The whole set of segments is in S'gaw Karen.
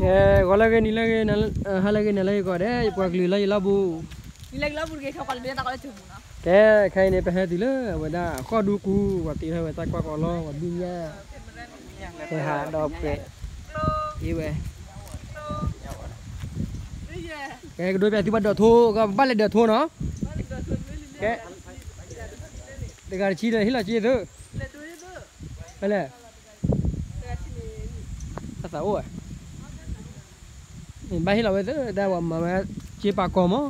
ကဲ, ဂီၤလၢအဂ့ၤ နံၤလၢအဂ့ၤ ဟါလၢအဂ့ၤ နၤလၢအဂ့ၤကိးဂၤဒဲး, ပှၤကလုာ်လၢယလီၢ်ဘူး, ကဲ, ခဲအံၤန့ၣ် ပဟဲတုၤလၢအဝဲဒၣ်ဃီၣ်ဒူကူ, ပှၤသ့ၣ်ညါ ဝဲတၢ်ကွၢ်ကီလီၤ ပှၤဘံၣ်ညၣ်, ပှၤဟးဒီးပှဲၤ, အ့ဝဲ, ကဲ, ကဒိပၠးသုဘၣ်ဒၢးထိ, ကဘၣ်လဲၤဒၢးထိနီၤ, ကဲ, တဂၤတဆံဒီး ဟ့ၣ်လီၤက့ၤသု, ဖဲလဲၣ်, အသးအိၣ်ဧါ, ဘၣ်ဟ့ၣ်လီၤဝဲသု, တၢ်ပှၤမၤဝဲ, က့ပာ်ကီၤမး,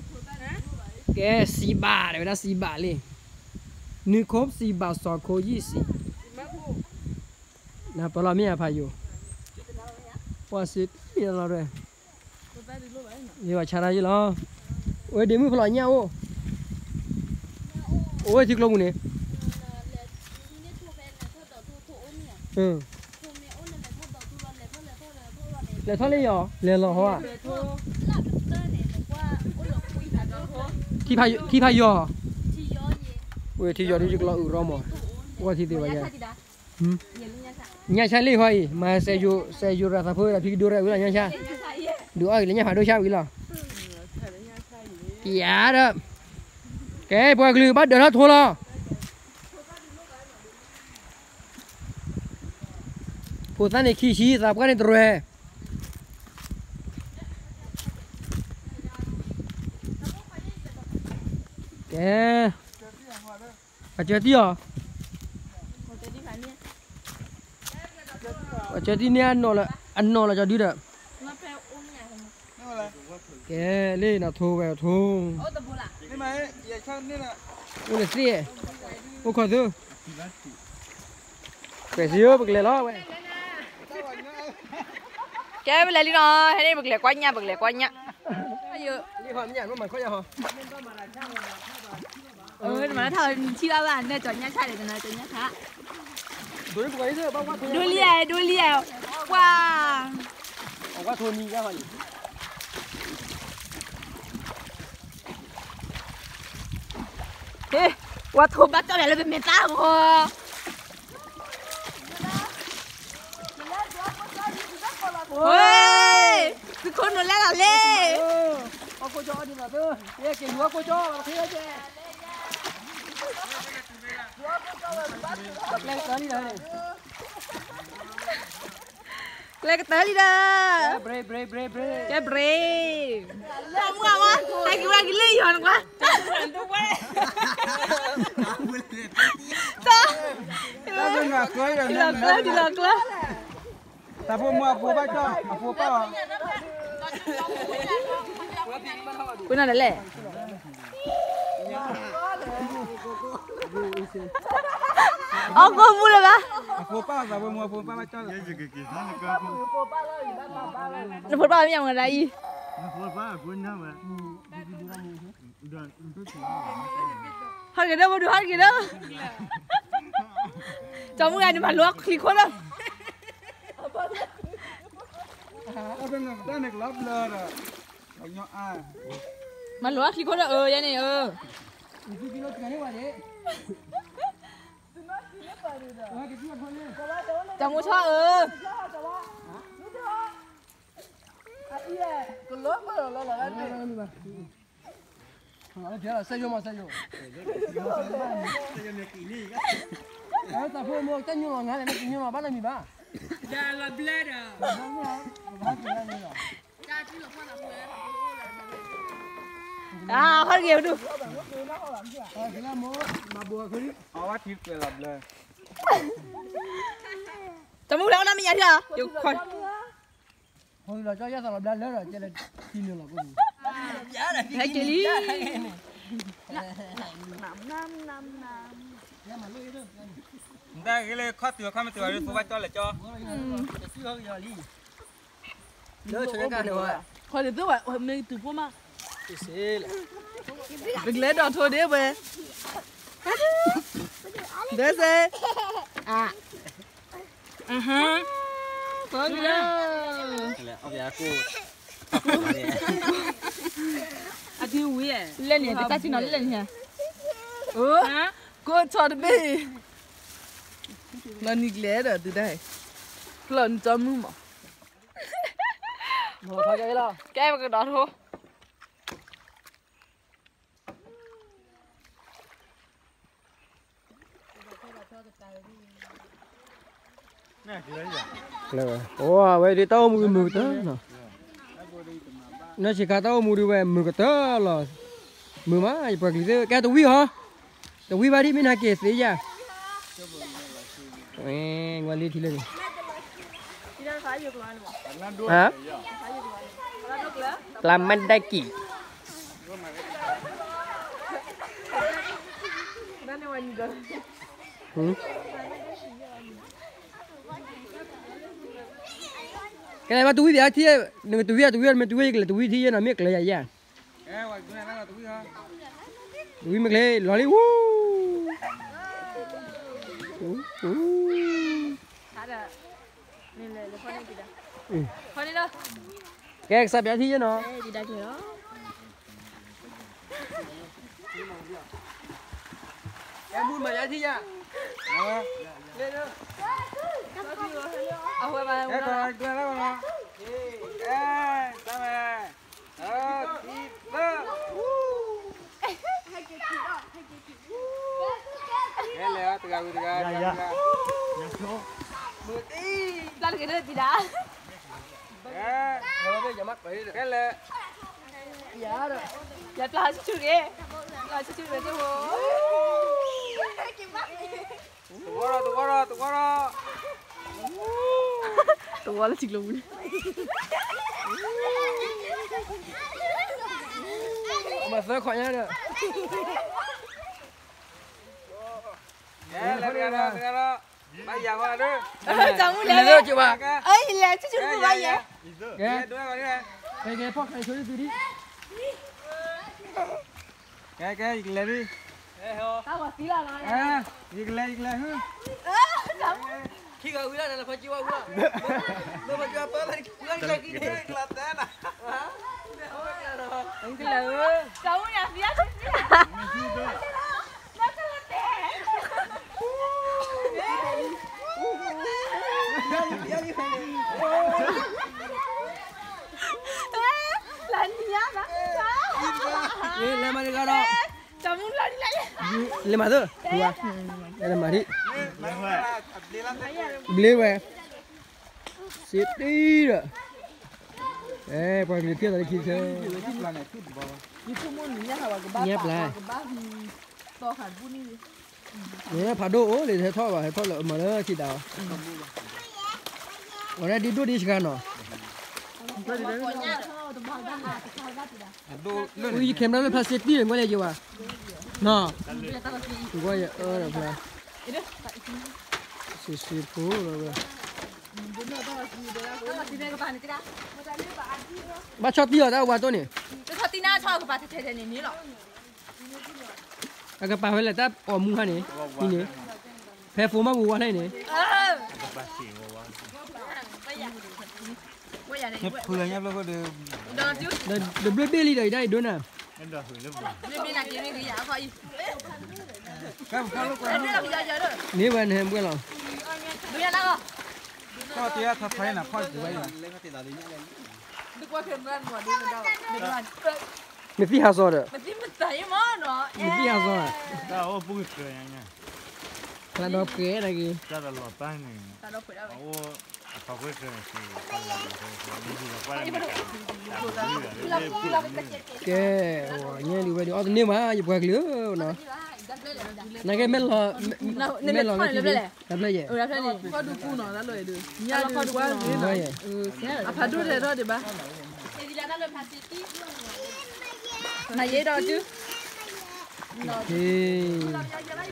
ကဲ, စံးဘၣ် တဲဝဲဒၣ်စံးဘၣ်လံ, နွံခိၣ်စံးဘၣ် စီၤခိၣ်ယံၣ်စံး, နပလီၤမ့ၢ်အဖးယိာ်, ပှၤစံးတမံၤလီၤ, ယဘၣ်ဆါတၢ်ယံၣ်လီၤ, ဝဲဒ့မုၣ်ဖလီၤညၣ်အိၣ်, အိၣ်ဝဲထံကျိပူၤန့ၣ် လဲၤထီၣ်လၢယီၤ, လဲၤလီၤဟီဧါ, ထံဖးယီၤ, ဝဲထံယီၤဒ်ယကလီၤအုးရီမး, အိၣ်ထံသ့ဝဲယဲ, ညၣ်ဆၣ်လံဟီအံၤ မၤစဲယိၤရၤသးဖိဒီးဖံကဒိရဲၣ်ဝံၤလီၤညၣ်ဆၣ်, ဒုးအီၣ်အံၤလၢညၣ်ဖးဒိၣ်ဆၣ်ဝံၤလီၤ, ပျးဒီး, ကဲ ပှၤကလုာ်ဘၣ်ဒၢးထီၣ်ထိလီၤ ဖိသၣ်န့ၣ်ခံဆံ သးပှၢ်န့ၣ်တရဲၣ်, ကဲ, အကၢတံၢ်အီၤ, အကၢတံၢ်န့ၣ် အနီၢ်လီၤကီဒုဒီး, ကဲလံနီၤ ထိဝဲထိ, အိၣ်လၢသ့ၣ်, အိၣ်ခီၣ်သ့, ပှဲၤစံယိ ပကလဲၤလီၤဝဲ, ကဲပလဲၤလံနီၤ, ဟဲန့ၣ် ပကလဲၤကွၢ်ညၣ် ပကလဲၤကွၢ်ညၣ်, မ့ၢ်မၤထီၣ်ထံၣ်ဘၣ်ဘၣ် နဲကၠီၤညၣ်ဆၣ်ဒီး ကနၤကၠီၤညၣ်ဆၣ်, ဒိလံဧါ ဒိလံဧါ, ကွၢ်, ဝဲထိဘၣ်ကၠီၣ်လဲၤလၢပမဲာ်သၣ်ဂီၤ သုးခိၣ်နူာ်လဲၣ်လီၤလံ, ကျဲကတၢၢ်လံဒီး, ကဲ break, တၢ်မုၢ်အဝါ, ဟဲက့ၤဝဲက့ၤလၢယီၤနကွၢ်, တၢ်, လီၤကျၢၤ လီၤကျၢၤ သးဖိမုၣ်အဖိဘၣ်ကၠီ အဖိပၢ်အီၤ, ပနၤဒ်လဲၣ်, အီၣ်ကိၢ်မူလၢၤဘၣ်, အဖိပၢ်သးဖိမုၣ်အဖိပၢ်ဘၣ်ကၠီ, နဖိပၢ်မ့ၢ်မတၤအံၤ, ဟီၣ်တဂ့ၤဒီး ပဒုးဟီၣ်တဂ့ၤဒီး, ကၠီမုၣ်ဂၤန့ၣ် မၤလိအချံခိၣ်ဒီး, မၤလိအချံခိၣ်ဒီး အၢ ယဲန့ၣ် အၢ ကၠီမုၣ်ဆီအၢ, ကလီၤလီၤလီၤလီၤ, စဲယိၤမး စဲယိၤ, သးဖိမုၣ် တၢ်ညိၣ်လီၤ နၤလဲၣ် နတညိၣ်လီၤ ဘၣ်နီတမံၤဘၣ်, ဒီးလီၤဘျၢဒီး, ဟီၣ်တဂ့ၤဒုး, တမူလၢအီၣ်နီၢ်မ့ၢ်ယၤထံၣ်လီၤ, ယခွါ, ဟဲက့ၤလံ, နတၢ်ဂ့ၤလၢခီၣ်တုၤခီၣ်မ့ၢ်တုၤအီၤ ဖိဘၣ်ကၠီလဲၣ်ကၠီ, လၢဆၢကန့ၣ်ဝဲ, ခီၣ်တုၤသုဝဲ မ့ၢ်တုၤဖိမး, ပကလဲၤဒိးထိဒ့ဝဲ, ဒဲစဲ, အဟါ, ကလၢ, အကဝံၤ, လဲၣ်န့ၣ် တၢ်ဆံနီၤလၢလဲၣ်န့ၣ်, ကိးထီၣ်တဘ့ၣ်, လီၤနံၤကျဲဒီးတုၤဒၣ်, ဖျီၣ်နံၤကၠီမုၣ်မး, ကဲပကဒီးထိ အိၣ်ဝဲဒ်တၢ်အိၣ်မူမုာ်ကတၢၢ်လီၤ, နီၢ်ဆံးခါတၢ်အိၣ်မူဒုးဝဲမုာ်ကတၢၢ်လီၤ, မုာ်မး ယပှၤကလုာ်သ့ၣ် ကဲတဝံၣ်ဟီ, တဝံၣ်ဘၣ်ဒ်မ့ၢ်နၤက့ၤသ့ယၤ, ဝဲလံထံလၢန့ၣ်, ဟါ, ပျၢ်မ့ၢ်ဒၣ်ကံၣ် ကဲလဲၣ်ဘၣ်တဝံၣ်ဒံးအထံ, နကတဝံၣ်အတဝံၣ်မ့ၢ်တဝံၣ်ကလဲၤတဝံၣ်ထံယဲနီၤ မ့ၢ်ကျဲယၤယၤ, တဝံၣ်မ့ၢ်ကျဲလီၤလံဝူ, ကဲကစၢ်ပျၢ်ထံယဲနီၤ ကဲမုၢ်မၤယါထံယါ, အဝဲဘၣ်, ကဲ, တၢ်ဝဲ, အ, သံ, သၢ, ကဲလဲၣ်, တဂၤဝံၤတဂၤ, တဂၤဝံၤတဂၤ, မုၢ်တံၢ်, ပျၢ်တက့ၤဒၢတံၢ်ဒၣ်, ကဲ, ကဲလဲၣ်, ယပျၢ်ဆူၣ်ဆူၣ်တဂ့ၤ, ပျၢ်ဆူၣ်ဆူၣ်တဂ့ၤ, သဝီဒီး, သဝီဒီး, သဝီလၢထံကျိပူၤန့ၣ်, မၤသၢခီညါဒီး, လဲၤ, လဲၤ, လဲၤ, လဲၤ, ဘၣ်ယၤဃီဒီး, တၢ်မူလဲၤ, လဲၤ, လဲၤ, ဆူၣ်ဆူၣ်တပူၤဘၣ်ယၤ, ကဲ, ကဲ, ဖီၣ်ခါဆိဒ်သုဒံး ကဲ, ကဲ, ယကလဲၤလံ, ယကလဲၤ, ယကလဲၤ, ခံဂၤဝံၤလီၤ, နလၢဖီကံဝါဝံၤလီၤ, နဖီကံဝါပၢ, ကလဲၤ, ကလဲၤ, ကလဲၤ, ကလဲၤ, လဲၤမၤတဂၤဒီး, လဲၤမၤသၢ, လဲၤမၤဒံး, ဘျ့ဝဲ, စ့တံၢ်ဒီး, ပှၤကလုာ်ဖျဲၣ်သးလၢခံဆၢ, ညါပျၢ် ဖးဒိၣ်အိၣ်လံ ဟဲထီၣ်ဘၣ် ဟဲထီၣ်လၢအမၤလၢခံတၢ်အီၤ, အဝဲဒၣ်ဒ်ဒိၣ်ဒ်စှၤနီၤ, ဝံယခဲမရၢလၢဖျါစ့တံၢ် ကွၢ်လဲၣ်ယဝၤ, နီၤ, ကွၢ်ယအၢဒီးဖျါ, စ့စ့ဖိလီၤဝဲ, ဘၣ်ဆီၣ်တံၢ်အီၤတၢ်ဝါတိၢ်န့ၣ်, အကပာ်ဝဲလၢတၢ်အီၣ်မူခါန့ၣ်, အံၤန့ၣ်, ဖဲဖိမါပူၤဝါန့ၣ်န့ၣ်, ဒီးဘျုးဘ့ၣ်လံဒီးအံၤဒၣ်အံၤဒိၣ်နၤ, မ့ၢ်ဝဲနဟဲဘှဲလီၤ, မ့ၢ်သံဟးစီၤဒီး, မ့ၢ်သံဟးစီၤ, ဖျါဒီးပှဲၤနၤက့ၤ, ကဲ, ညါဒုးဝဲဒုး အီၣ်တန့ၢ်မး ယပှၤကလုာ်ဧၢ, နကဲမဲာ်လီၤ, မဲာ်လီၤလၢခံ, တၢ်ဖျၢၣ်ယဲၢ်, အဖးဒိၣ်တဟဲထီၣ်ဒံးဘၣ်, နယဲဒီးတုၤ